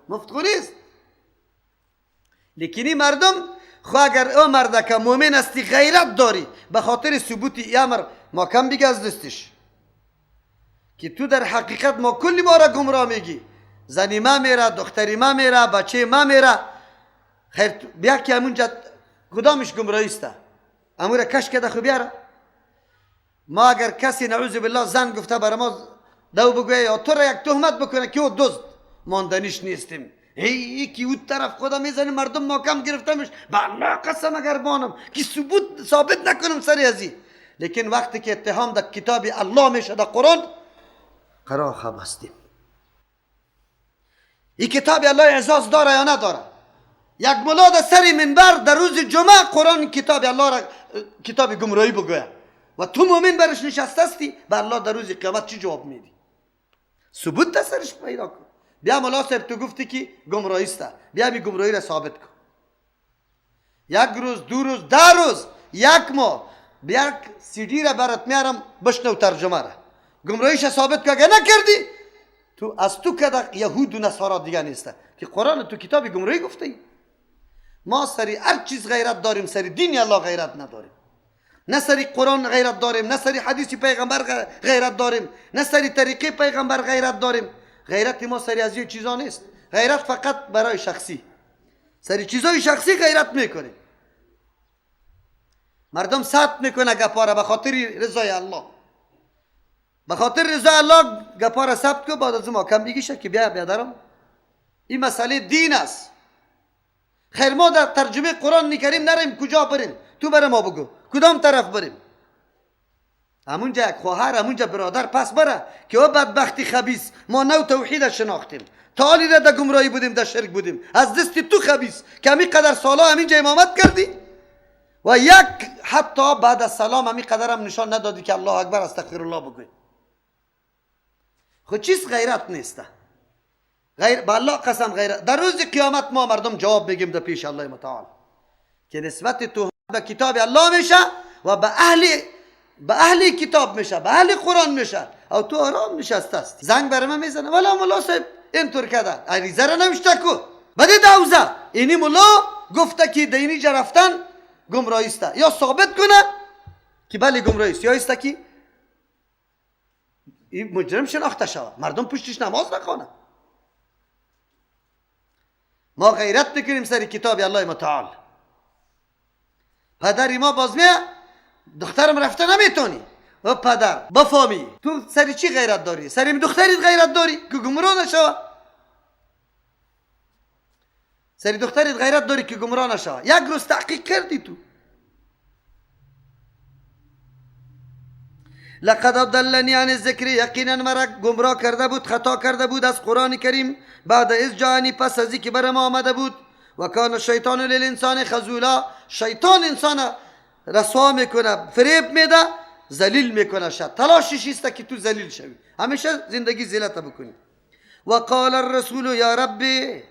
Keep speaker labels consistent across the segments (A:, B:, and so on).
A: مفت خو نیست. لیکنی مردم خو اگر او مرده که مؤمن هستی غیرت داری به خاطر ثبوت ای امر ما کم بگه از دستش که تو در حقیقت ما کلی ما را گمراه میگی، زنی ما میره، دختری ما میره، بچه ما میره، خیر بیا که همونجا کدامش گمراهی است امور کش کرده خو بیاره. ما اگر کسی نعوذ بالله زن گفته برای ما دو بگویه یا تو را یک تهمت بکنه که او دزد، ماندنیش نیستیم. هی کی اون طرف خدا میزنه مردم ما کم گرفتمش، به الله قسم اگر بانم که ثبوت ثابت نکنم سری ازی. لیکن وقتی که اتهام در کتاب الله میشه در قرآن قرار خواب هستیم. این کتاب الله اعزاز داره یا نداره؟ یک ملا در سر منبر در روز جمعه قرآن کتاب الله را کتاب گمراهی بگویه و تو مؤمن برش نشسته هستی، به الله در روز قیامت چی جواب میدی؟ ثبوت در سرش پیدا کن. بیا ملا صاحب تو گفتی که گمراهی است، بیا می گمراهی را ثابت کن. یک روز، دو روز، 10 روز، یک ماه، بیا سی دی را برات میارم بشنو ترجمه را، گمراهیش ثابت کن. اگه نکردی تو از تو که یهود و نصارا دیگه نیست که قرآن تو کتاب گمراهی گفتی. ما سری هر چیز غیرت داریم، سری دین الله غیرت نداریم. نه سری قرآن غیرت داریم، نه سری حدیث پیغمبر غیرت داریم، نه سری طریقه پیغمبر غیرت داریم. غیرت ما سری از این چیزا نیست. غیرت فقط برای شخصی، سری چیزای شخصی غیرت میکنیم. مردم ثبت میکنه گپا را به خاطر رضای الله، به خاطر رضای الله گپا را ثبت کن، بعد از ما کم بگیشه که بیا بیادرم این مسئله دین است. خیر ما در ترجمه قرآن کریم نریم، کجا بریم؟ تو برای ما بگو کدام طرف بریم؟ همونجا یک خواهر، همونجا برادر پس بره که او بدبختی خبیث، ما نو توحید شناختیم، تا حالی را در گمراهی بودیم، در شرک بودیم، از دست تو خبیث که همی قدر سالا همینجا امامت کردی و یک حتی بعد از سلام همی قدر هم نشان ندادی که الله اکبر استغفر الله بگوی. خود چیز غیرت نیسته. غیر به الله قسم غیرت. در روز قیامت ما مردم جواب بگیم در پیش الله متعال که نسبت توحید به کتاب الله میشه و به اهل کتاب میشه، به اهل قرآن میشه. او تو آرام نشسته است. زنگ برای من میزنه ولی ملا صاحب اینطور کرده، عریضه را نوشته کو بده دوزه. اینی ملا گفته که دینی جا رفتن گمراهی است، یا ثابت کنه که بله گمراهی است، یا است که این مجرم شناخته شود، مردم پشتش نماز نخوانه. ما غیرت میکنیم سر کتاب الله متعال. پدر ما باز میه دخترم رفته نمیتونی. و پدر بفهمی تو سری چی غیرت داری؟ سری دختریت غیرت داری که گمراه نشوه. سری دختریت غیرت داری که گمراه نشوه. یک روز تحقیق کردی تو. لقد اضلنی عن الذکر، یقینا مرا گمراه کرده بود، خطا کرده بود از قرآن کریم، بعد از جانی، پس از اینکه بر ما آمده بود. و کان الشیطان للانسان خذولا، شیطان انسان رسوا میکنه، فریب میده، ذلیل میکنه. شد تلاشش است که تو ذلیل شوی، همیشه زندگی ذلت بکنی. و قال الرسول یا ربی،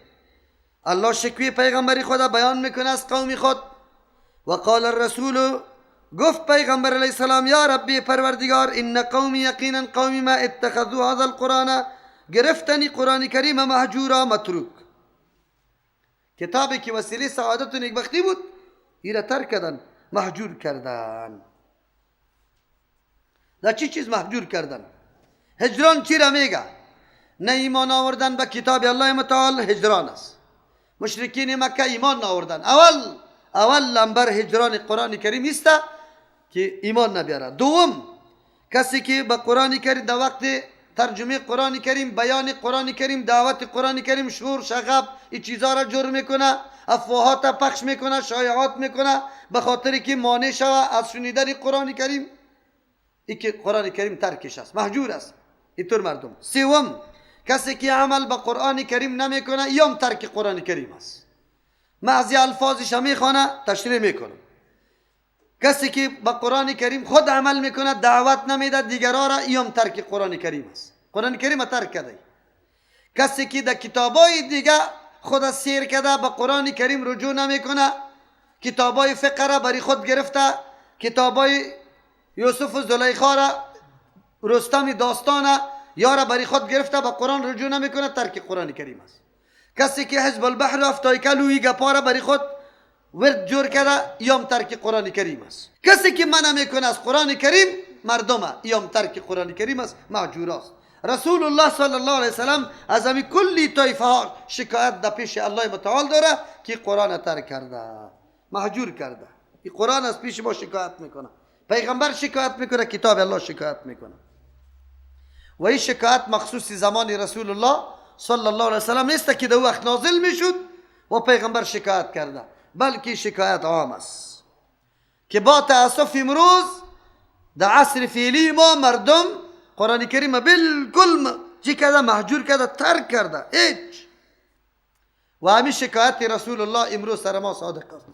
A: الله شکوی پیغمبری خدا بیان میکنه از قوم خود. و قال الرسول، گفت پیغمبر علیه السلام یا ربی پروردگار، ان قومی، یقینا قومی ما اتخذوا هذا القرآن، گرفتنی قرآن کریم مهجورا متروک، کتابی که وسیله سعادت و نیکبختی بود ایره ترک کردن، مهجور کردن. در چی چیز مهجور کردن؟ هجران چی را میگه؟ نه ایمان آوردن به کتاب الله متعال هجران است. مشرکین مکه ایمان آوردن، اول لمبر هجران قرآن کریم است که ایمان نبیاره. دوم، کسی که به قرآن کریم در وقت ترجمه قرآن کریم، بیان قرآن کریم، دعوت قرآن کریم، شور شغب این چیزا را جور میکنه، افواهات پخش میکنه، شایعات میکنه، به خاطر که مانع شوه از شنیدن قرآن کریم، این که قرآن کریم ترکش است، مهجور است اینطور مردم. سوم، کسی که عمل به قرآن کریم نمیکنه، یام ترک قرآن کریم است، بعضی الفاظش میخوانه تشریح میکنه. کسی که به قرآن کریم خود عمل میکنه، دعوت نمیده دیگران را، ایام ترک قرآن کریم است، قرآن کریم ترک کرده. کسی که در کتابای دیگه خود سیر کرده، به قرآن کریم رجوع نمیکنه، کتابای فقه را بری خود گرفته، کتابای یوسف و زلیخا را، رستم داستان یا را بری خود گرفته، به قرآن رجوع نمیکنه، ترک قرآن کریم است. کسی که حزب البحر افتای کلوی گپاره بری خود ورد جور کرده، یام ترک قرآن کریم است. کسی که منع میکنه از قرآن کریم مردمه، یام ترک قرآن کریم است، مهجور است. رسول الله صلی الله علیه وسلم از همی کلی طایفه ها شکایت در پیش الله متعال داره که قرآن ترک کرده، مهجور کرده. این قرآن از پیش ما شکایت میکنه، پیغمبر شکایت میکنه، کتاب الله شکایت میکنه. و این شکایت مخصوص زمان رسول الله صلی الله علیه وسلم نیست که در وقت نازل میشد و پیغمبر شکایت کرده، بلکه شکایت عام است که با تاسف امروز در عصر فعلی ما مردم قرآن کریم بالکل چی کرده؟ مهجور کرده، ترک کرده، هیچ. و همین شکایت رسول الله امروز سر ما صادق است.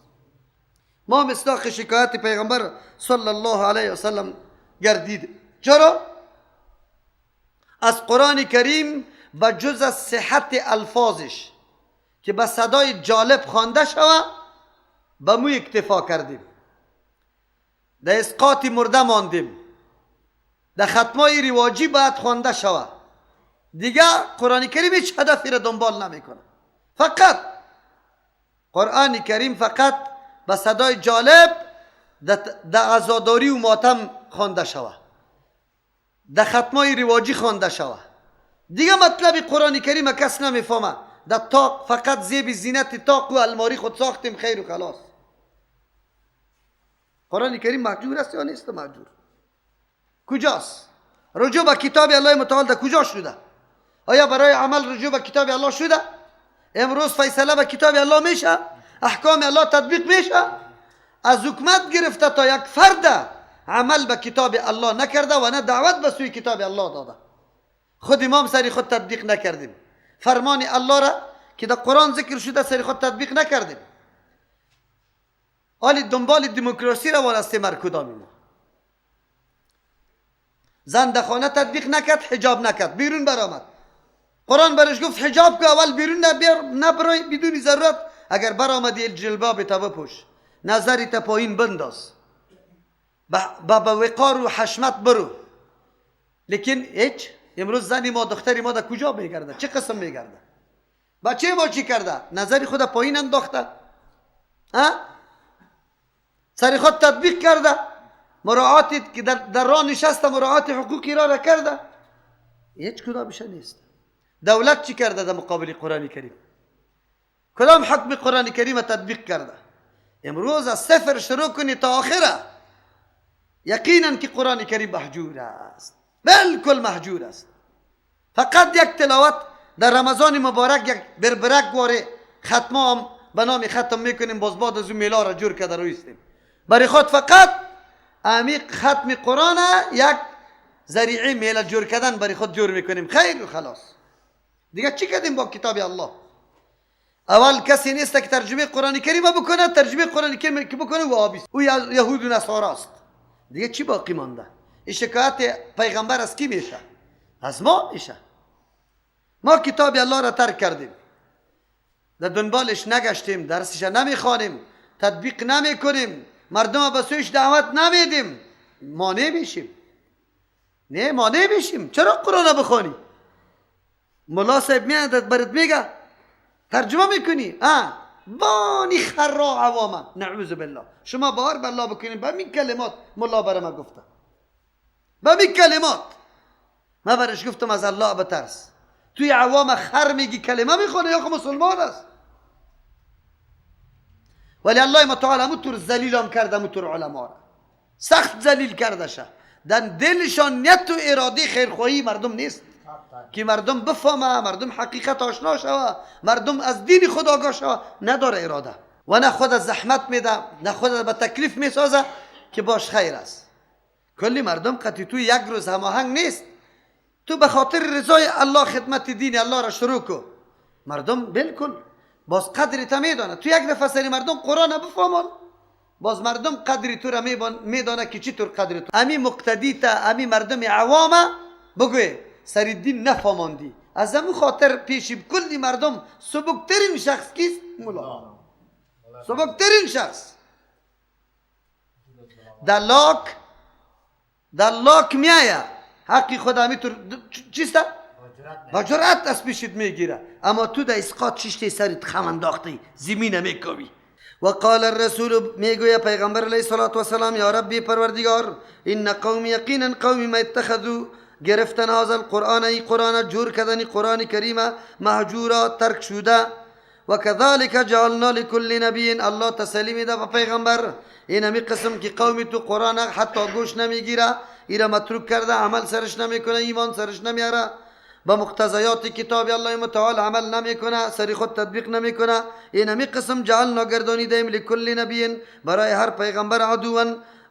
A: ما مصداق شکایت پیغمبر صلی الله علیه وسلم گردید. چرا؟ از قرآن کریم به جز از صحت الفاظش که به صدای جالب خوانده شوه به مو اکتفا کردیم، در اسقاط مرده ماندیم، در ختمای رواجی باید خوانده شوه. دیگه قرآن کریم هیچ هدفی را دنبال نمیکنه. فقط قرآن کریم فقط به صدای جالب در عزاداری و ماتم خوانده شوه، در ختمای رواجی خوانده شوه. دیگه مطلب قرآن کریم کس نمیفهمه. در طاق فقط زیب زینت طاق و الماری خود ساختیم، خیر و خلاص. قرآن کریم مهجور است یا نیست؟ مهجور. کجاست؟ رجوع به کتاب الله متعال در کجا شده؟ آیا برای عمل رجوع به کتاب الله شده؟ امروز فیصله به کتاب الله میشه؟ احکام الله تطبیق میشه؟ از حکومت گرفته تا یک فرد عمل به کتاب الله نکرده و نه دعوت به سوی کتاب الله داده. خود امام سری خود تطبیق نکردیم. فرمان الله را که در قرآن ذکر شده سری خود تطبیق نکردیم. حالی دنبال دموکراسی روان هستیم هر کدام ما. زن در خانه تطبیق نکرد، حجاب نکرد، بیرون برآمد. قرآن برش گفت حجاب که اول بیرون نبرای بدون ضرورت، اگر برآمدی جلباب تا بپوش، نظری تا پایین بنداز، با وقار و حشمت برو. لیکن هیچ. امروز زنی ما، دختری ما در کجا میگرده؟ چه قسم میگرده؟ بچه ما چی کرده؟ نظری خود پایین انداخته، ها؟ سر خود تطبیق کرده، مراعاتی که در راه نشسته، مراعات حقوقی را کرده. هیچ کدامش نیست. دولت چی کرده در مقابل قرآن کریم؟ کدام حکم قرآن کریم تطبیق کرده؟ امروز از صفر شروع کنی تا آخره، یقینا که قرآن کریم مهجور است، بالکل مهجور است. فقط یک تلاوت در رمضان مبارک، یک بربرک واره ختمه هم به نام ختم میکنیم، باز بعد از اون میلا را جور کرده رویستیم برای خود. فقط عمیق ختم قرآن یک ذریعه میلا جور کردن برای خود جور میکنیم، خیر و خلاص. دیگه چی کردیم با کتاب الله؟ اول کسی نیست که ترجمه قرآن کریم بکنه، ترجمه قرآن کریم که بکنه و آبیست، او یهود و نصارا است. دیگه چی باقی مانده؟ این شکایت پیغمبر از کی میشه؟ از ما میشه. ما کتاب الله را ترک کردیم، در دنبالش نگشتیم، درسش نمیخوانیم، تطبیق نمیکنیم، مردم به سویش دعوت نمیدیم، ما نمیشیم. نه ما نمیشیم. چرا قرآن بخوانی؟ ملا صاحب میاد برات میگه ترجمه میکنی، بانی خرا عوامه، نعوذ بالله. شما باور بالله بکنید به این کلمات ملا برای ما گفته، به این کلمات. ما برش گفتم از الله بترس، توی عوام خر میگی کلمه میخونه یا خو مسلمان است. ولی الله متعال همونطور ذلیل هم کرده، همونطور علما را سخت ذلیل کرده شه. در دلشان نیت و اراده خیرخواهی مردم نیست که مردم بفهمه، مردم حقیقت آشنا شوه، مردم از دین خود آگاه شوه. نداره اراده و نه خود زحمت میده، نه خود به تکلیف میسازه که باش خیر است. کلی مردم قطعی تو یک روز هماهنگ نیست. تو به خاطر رضای الله خدمت دین الله را شروع کو، مردم بالکل باز قدر تا میدانه. تو یک دفعه سری مردم قرآن بفهمان، باز مردم قدر تو را میدانه که چطور قدر تو. امی مقتدی تا امی مردم عوامه بگوی سری دین نفهماندی، از همون خاطر پیش کلی مردم سبکترین شخص کیست؟ مولا. سبکترین شخص دلاک، دلاک میایه حقی خود همی طور چیست؟ با جرأت از پیشت میگیره. اما تو در اسقاط چشتی سرت خم انداختی، زمین میکوی. و قال الرسول، میگوید پیغمبر علیه الصلاة والسلام، یا ربی پروردگار، ان قوم یقینا قوم ما اتخذوا گرفتن هذا القرآن، ای قرآن جور کردن قرآن کریم مهجورا ترک شده. و كذلك جعلنا لكل نبی، الله تسلی میده به پیغمبر، این همی قسم که قوم تو قرآن حتی گوش نمیگیره، ایره متروک کرده، عمل سرش نمیکنه، ایمان سرش نمیاره، با مقتضیات کتاب الله متعال عمل نمیکنه، سری خود تطبیق نمیکنه. این همی قسم جعلنا گردانیدیم لکل نبی، برای هر پیغمبر عدوا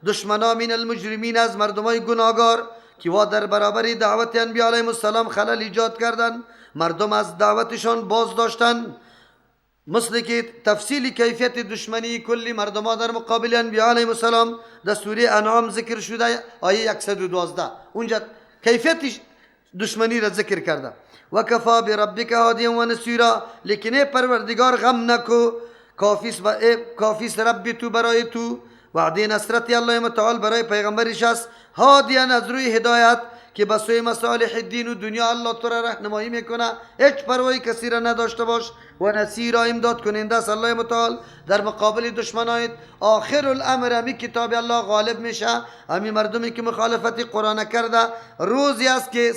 A: دشمنا، من المجرمین از مردمای گناهگار که وا در برابر دعوت انبیاء علیهم السلام خلل ایجاد کردن، مردم از دعوتشان باز داشتن. مثل که تفصیل کیفیت دشمنی کلی مردم در مقابل انبیاء علیهم السلام در سوره انعام ذکر شده، آیه 112 اونجا کیفیت دشمنی را ذکر کرده. و کفا بربک هادیا و نصیرا، لیکن ای پروردگار غم نکو، کافیس رب تو برای تو، وعده نصرت الله متعال برای پیغمبرش است، هادیا از روی هدایت که به سوی مصالح دین و دنیا الله تو را راهنمایی میکنه، هیچ پروایی کسی را نداشته باش. و نصیرا امداد کننده است الله متعال در مقابل دشمنایت. آخر الامر همی کتاب الله غالب میشه. همی مردمی که مخالفت قرآن کرده روزی است که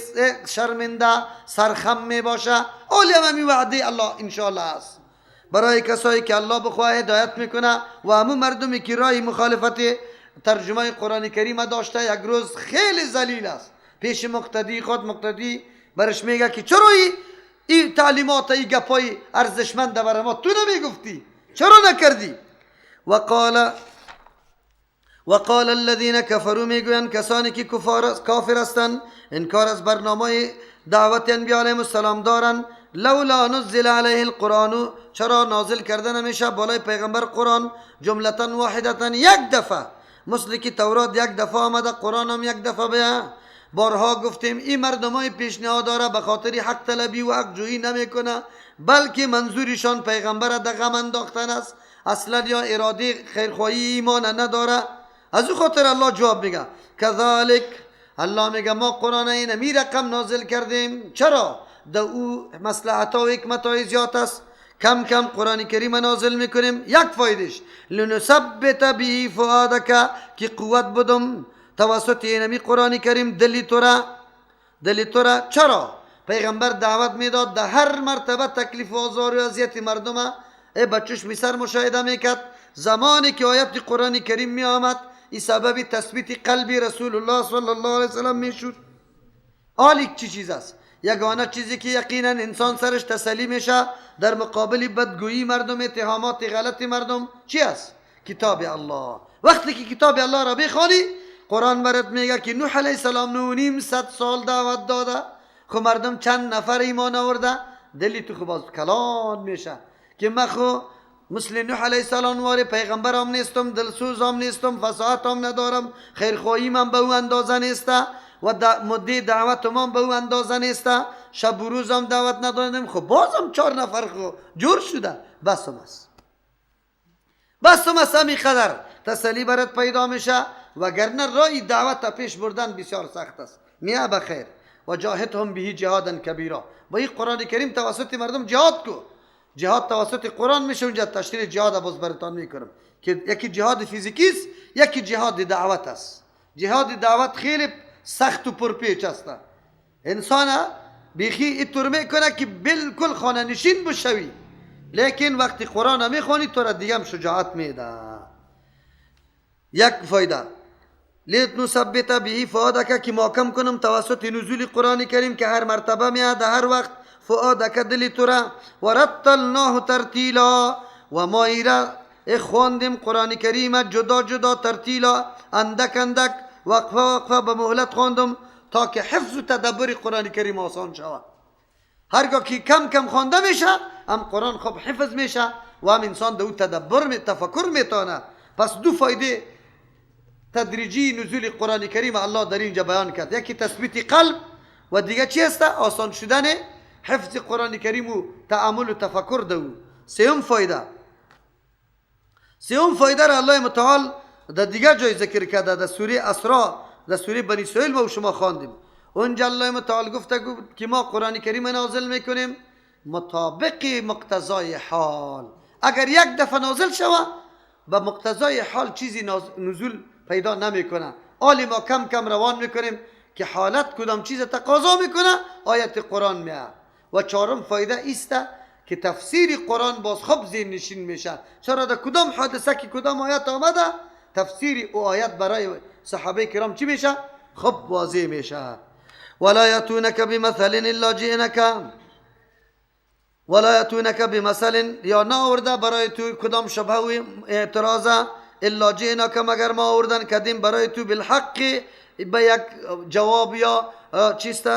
A: شرمنده سرخم میباشه. اولی هم همی وعده الله انشاءالله است برای کسایی که الله بخواه هدایت میکنه. و همون مردمی که رای مخالفت ترجمه قرآن کریم داشته یک روز خیلی ذلیل است پیش مقتدی خود. مقتدی برش میگه که چرا این تعلیمات ای گپای ارزشمند برای ما تو نمیگفتی، چرا نکردی؟ وقال الذين كفروا، میگویند کسانی که کافر هستند، انکار از برنامه دعوت انبیاء علیهم السلام دارند، لولا نزل علیه القرآن، چرا نازل کرده نمیشه بالای پیغمبر قرآن جملتا واحدتا، یک دفعه، مثل که تورات یک دفعه آمده قرآن هم یک دفعه بیا. بارها گفتیم این مردمای پیشنهاد داره به خاطر حق طلبی و حق جویی نمیکنه، بلکه منظورشان پیغمبر در غم انداختن است، اصلا یا اراده خیرخواهی ایمان نداره. از او خاطر الله جواب میگه کذالک، الله میگه ما قرآن این می رقم نازل کردیم. چرا؟ در او مصلحت و حکمت های زیاد است. کم کم قرآن کریم نازل میکنیم. یک فایدش لنثبت به فؤادک، که قوت بدم توسط اینمی قرآن کریم دلی تو را. چرا؟ پیغمبر دعوت میداد، در هر مرتبه تکلیف و آزار و اذیت مردم ای بچش سر مشاهده میکرد. زمانی که آیت قرآن کریم می آمد این سبب تثبیت قلبی رسول الله صلی الله علیه وسلم میشد. آلی چی چیز است؟ یگانه چیزی که یقینا انسان سرش تسلی میشه در مقابل بدگویی مردم، اتهامات غلط مردم، چی است؟ کتاب الله. وقتی که کتاب الله را بخوانی، قرآن برات میگه که نوح علیه السلام 950 سال دعوت داده، خب مردم چند نفر ایمان آورده، دلی تو خب باز کلان میشه که من خو مثل نوح علیه السلام واره پیغمبر هم نیستم، دلسوز هم نیستم، فصاحت هم ندارم، خیرخواهی من به او اندازه نیسته و مده دعوت من به او اندازه نیسته، شب و روز هم دعوت ندادم، خب بازم 4 نفر خو جور شده، بسم است، بسم است. همی قدر تسلی برات پیدا میشه، وگرنه رای دعوت پیش بردن بسیار سخت است. میا بخیر و جاهدهم به جهادا کبیرا، با این قرآن کریم توسط مردم جهاد کو. جهاد توسط قرآن میشه. اونجا تشریح جهاد باز براتان میکنم که یکی جهاد فیزیکی است، یکی جهاد دعوت است. جهاد دعوت خیلی سخت و پرپیچ است. انسان بیخی اینطور میکنه که بالکل خانه نشین بشوی، لیکن وقتی قرآن میخوانی تو را دیگه هم شجاعت میده. یک فایده لنثبت به فؤادک، که محکم کنم توسط نزول قرآن کریم که هر مرتبه میاد هر وقت فؤادک دل تو را. و رتلناه ترتیلا، و ما ایرا خواندیم قرآن کریم جدا جدا ترتیلا، اندک اندک، وقفه وقفه به مهلت خواندم تا که حفظ و تدبر قرآن کریم آسان شود. هرگاه که کم کم خوانده میشه هم قرآن خوب حفظ میشه و هم انسان دو تدبر می تفکر میتونه. پس دو فایده تدریجی نزول قرآن کریم الله در اینجا بیان کرد، یکی تثبیت قلب و دیگه چی است؟ آسان شدن حفظ قرآن کریم و تأمل و تفکر دو. سوم فایده را الله متعال در دیگه جای ذکر کرده، در سوره اسراء، در سوره بنی اسرائیل ما شما خواندیم. اونجا الله متعال گفته که ما قرآن کریم نازل میکنیم مطابق مقتضای حال. اگر یک دفعه نازل شوه به مقتضای حال چیزی نزول پیدا نمیکنه. آلی ما کم کم روان میکنیم که حالت کدام چیز تقاضا میکنه آیت قرآن میاد. و چهارم فایده ایسته که تفسیر قرآن باز خوب ذهن نشین میشه. چرا در کدام حادثه که کدام آیت آمده تفسیر او آیت برای صحابه کرام چی میشه؟ خوب واضح میشه. ولا یاتونک بمثل الا جئنک، ولا یاتونک بمثل، یا نه برای تو کدام شبهه و اعتراض، الا جئناک مگر ما آوردن کدیم برای تو بالحق به یک جواب یا چیست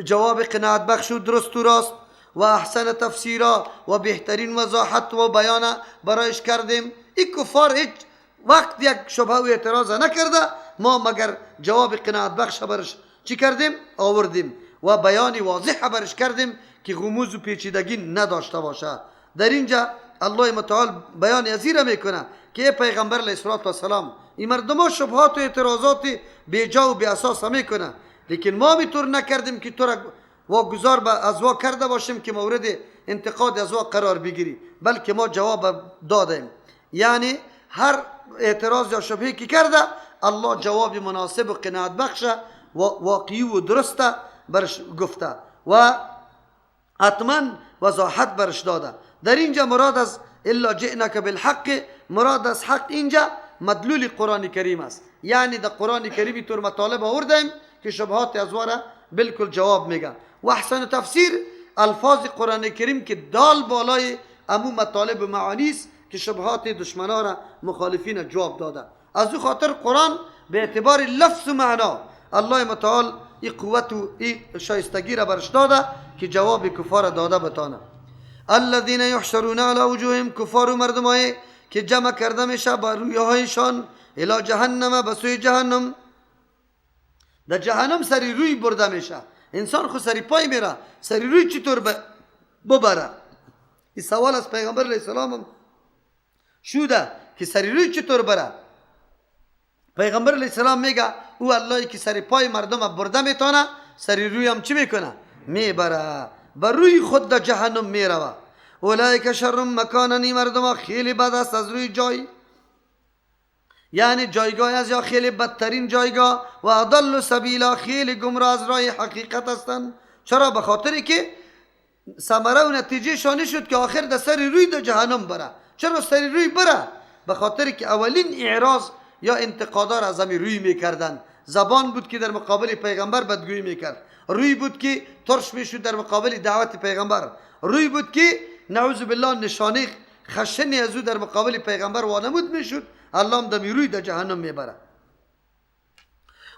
A: جواب قناعت بخش و درست و راست و احسن تفسیرا و بهترین وضاحت و بیان برایش کردیم. این کفار هیچ وقت یک شبهه و اعتراض نکرده، ما مگر جواب قناعت بخش برش چی کردیم؟ آوردیم و بیان واضح برش کردیم که غموض و پیچیدگی نداشته باشه. در اینجا الله متعال بیان ازی را میکنه که پیغمبر علیه الصلاة والسلام این مردم ها شبهات و اعتراضات بیجا و بی اساس میکنه، لیکن ما میتور نکردیم که تو را واگذار به از وا کرده باشیم که مورد انتقاد از وا قرار بگیری، بلکه ما جواب دادیم. یعنی هر اعتراض یا شبهه که کرده الله جواب مناسب و قناعت بخش و واقعی و درست برش گفته و حتما وضاحت برش داده. در اینجا مراد از الا جئناک بالحق، مراد از حق اینجا مدلول قرآن کریم است. یعنی در قرآن کریم طور مطالب آوردیم که شبهات از وا را بالکل جواب میگه. و احسن تفسیر الفاظ قرآن کریم که دال بالای امو مطالب و معانی است که شبهات دشمنا را مخالفین جواب داده. از او خاطر قرآن به اعتبار لفظ و معنا الله متعال این قوت و این شایستگی را برش داده که جواب کفار داده بتانه. الذین یحشرون علی وجوههم، کفار و مردمای که جمع کرده میشه بر رویهایشان، الی جهنم، به سوی جهنم. در جهنم سری روی برده میشه. انسان خو سری پای میره، سری روی چطور ببره؟ این سوال از پیغمبر علیه السلام شده که سری روی چطور بره. پیغمبر علیه السلام میگه او اللهی که سری پای مردم برده میتونه سری روی هم چی میکنه؟ میبره، بر روی خود در جهنم میروه. اولئک شر مکانا، این مردم خیلی بد است از روی جای، یعنی جایگاه از یا خیلی بدترین جایگاه، و اضل سبیلا، خیلی گمراه از راه حقیقت هستند. چرا؟ به خاطری که ثمره و نتیجه شانی شد که آخر در سر روی در جهنم بره. چرا سر روی بره؟ به خاطری که اولین اعراض یا انتقادار از همی روی میکردن. زبان بود که در مقابل پیغمبر بدگویی میکرد، روی بود که ترش میشد در مقابل دعوت پیغمبر، روی بود که نعوذ بالله نشانه خشنی از او در مقابل پیغمبر وانمود میشد. الله هم دمی روی در جهنم میبره.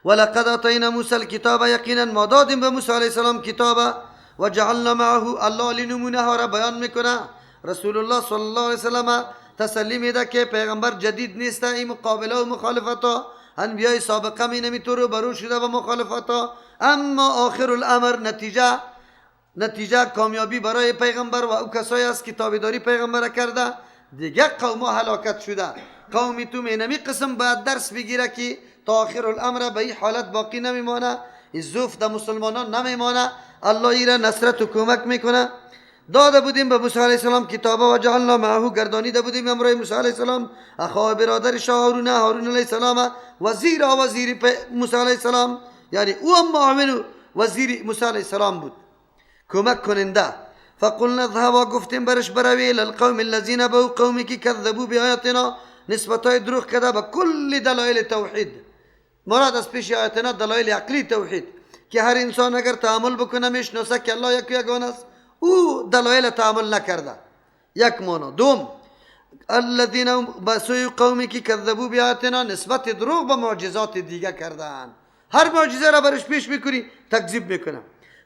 A: ولقد آتینا موسی الکتاب، یقینا ما دادیم به موسی علیه السلام کتاب، و جعلنا معه، الله لنمونه ها را بیان میکنه. رسول الله صلی الله علیه وسلم تسلی میده که پیغمبر جدید نیست، این مقابله و مخالفت ها انبیای سابقه می نمیتور رو برو شده و مخالفت ها، اما آخر الامر نتیجه کامیابی برای پیغمبر و او کسایی است که تابعداری پیغمبر کرده. دیگه قوم ها هلاکت شده. قومی تو می قسم باید درس بگیره که تا آخر الامر به این حالت باقی نمیمانه، ضعف در مسلمانان نمیمانه، الله ایره نصرت و کمک میکنه. داده بودیم به موسی علیه السلام کتابه و جعلنا معه، گردانیده بودیم امرای موسی علیه السلام اخاه برادرش هارون، هارون علیه السلام وزیر وزیر موسی علیه السلام، یعنی او هم معاون وزیر موسی علیه السلام بود، کمک کننده. فقلنا اذهبا، گفتیم برش بروی، للقوم الذین به قومی که کذبوا بآیاتنا، نسبتای دروغ کرده به کل دلایل توحید. مراد از پیش آیاتنا دلایل عقلی توحید که هر انسان اگر تعامل بکنه میشناسه که الله یک یگانه است، او دلایل تعامل نکرده. یک معنا. دوم الذین بسوی قومی که کذبوا بآیاتنا، نسبت دروغ به معجزات دیگه کردن. هر معجزه را برش پیش میکنی تکذیب میکنه.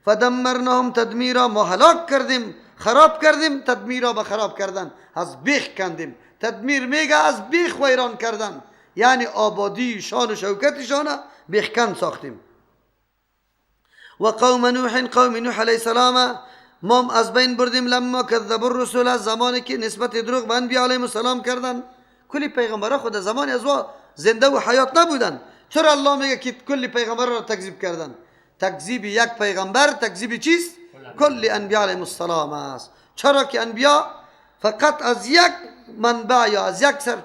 A: فدمرناهم تدمیرا، ما هلاک کردیم، خراب کردیم. تدمیرا به خراب کردن، از بیخ کندیم. تدمیر میگه از بیخ ویران کردن، یعنی آبادی شان و شوکتشان بیخ کن ساختیم. و قوم نوح، قوم نوح علیه السلام ما از بین بردیم. لما کذبوا الرسل، از زمانی که نسبت دروغ به انبیا علیهم السلام کردن. کلی پیغمبرا خود زمان از وا زنده و حیات نبودن، چرا الله میگه که کل پیغمبر را تکذیب کردن؟ تکذیب یک پیغمبر تکذیب چیست؟ کل انبیاء علیهم السلام است. چرا که انبیا فقط از یک منبع یا از یک سر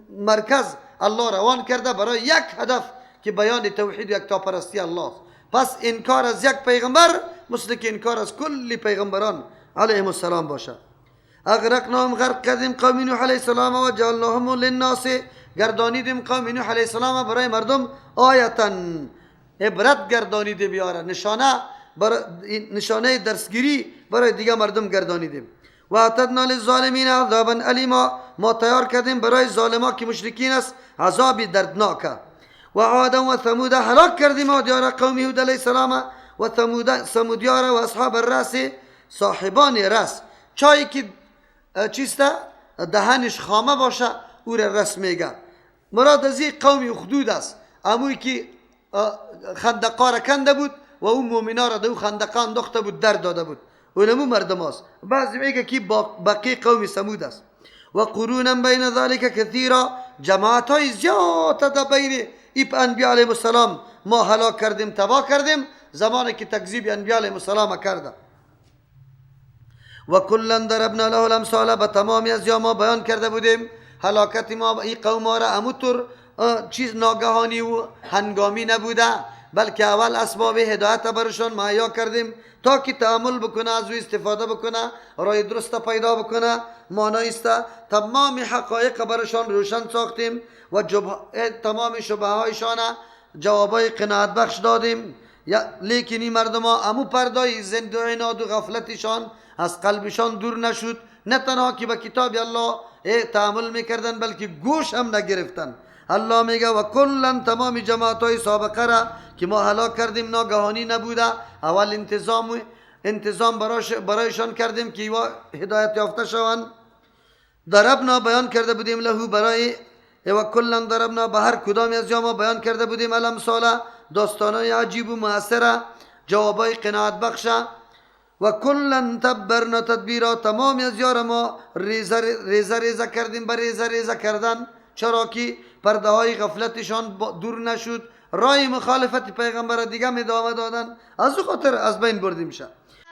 A: مرکز الله روان کرده برای یک هدف که بیان توحید و یکتاپرستی الله است. پس انکار از یک پیغمبر مثل که انکار از کل پیغمبران علیهم السلام باشه. اغرقناهم غرق کردیم قوم نوح علیه السلام و جعلناهم للناس، گردانیدیم قوم نوح علیه السلام برای مردم آیتا، عبرت گردانیدیم، بیاره نشانه، نشانه درسگیری برای دیگه مردم گردانیدیم. و اعتدنا للظالمین عذابا الیما، ما تیار کردیم برای ظالما که مشرکین است عذاب دردناک. و عادا و ثمود هلاک کردیم عادیان قوم هود علیه السلام و ثمود ثمودیان و اصحاب الرس، صاحبان رس، چایی که چیسته دهنش خامه باشه او را رس میگه. مراد از این قوم اخدود است، اموی که خندقا را کنده بود و او مؤمنا را دو خندقا انداخته بود در داده بود، اونمو مردم است. بعضی میگه که بقی قوم ثمود است. و قرونا بین ذلک کثیرا، جماعت های زیاد در بین ایپ انبیاء علیهم السلام ما هلاک کردیم تباه کردیم زمانی که تکذیب انبیاء علیهم السلام کرده. و کلا ضربنا له الامثال، به تمامی از ما بیان کرده بودیم هلاکت ما این قوم را اموتر چیز ناگهانی و هنگامی نبوده، بلکه اول اسباب هدایت برشان مهیا کردیم تا که تعامل بکنه، از او استفاده بکنه، راه درست پیدا بکنه. معنی است تمام حقایق برشان روشن ساختیم و تمام شبهه هایشان جوابای قناعت بخش دادیم. لیکن این مردم ها امو پردای زند و عناد و غفلتشان از قلبشان دور نشد، نه تنها که به کتاب الله تعامل میکردن بلکه گوش هم نگرفتن. الله میگه و کلا تمام جماعت های سابقه را که ما هلاک کردیم ناگهانی نبوده، اول انتظام برایشان کردیم که هدایت یافته شوند. ضربنا بیان کرده بودیم له برای و کلا ضربنا، به هر کدام از ما بیان کرده بودیم الامثال، داستانای عجیب و مؤثره، جوابای قناعت بخشه. و کلا تبرنا تدبیرا، تمام از یار ما ریزه ریزه ریزه کردیم، بر ریزه ریزه کردن، چرا که پرده های غفلتشان دور نشد، رای مخالفت پیغمبر دیگه ادامه دادن، از او خاطر از بین بردیم شه.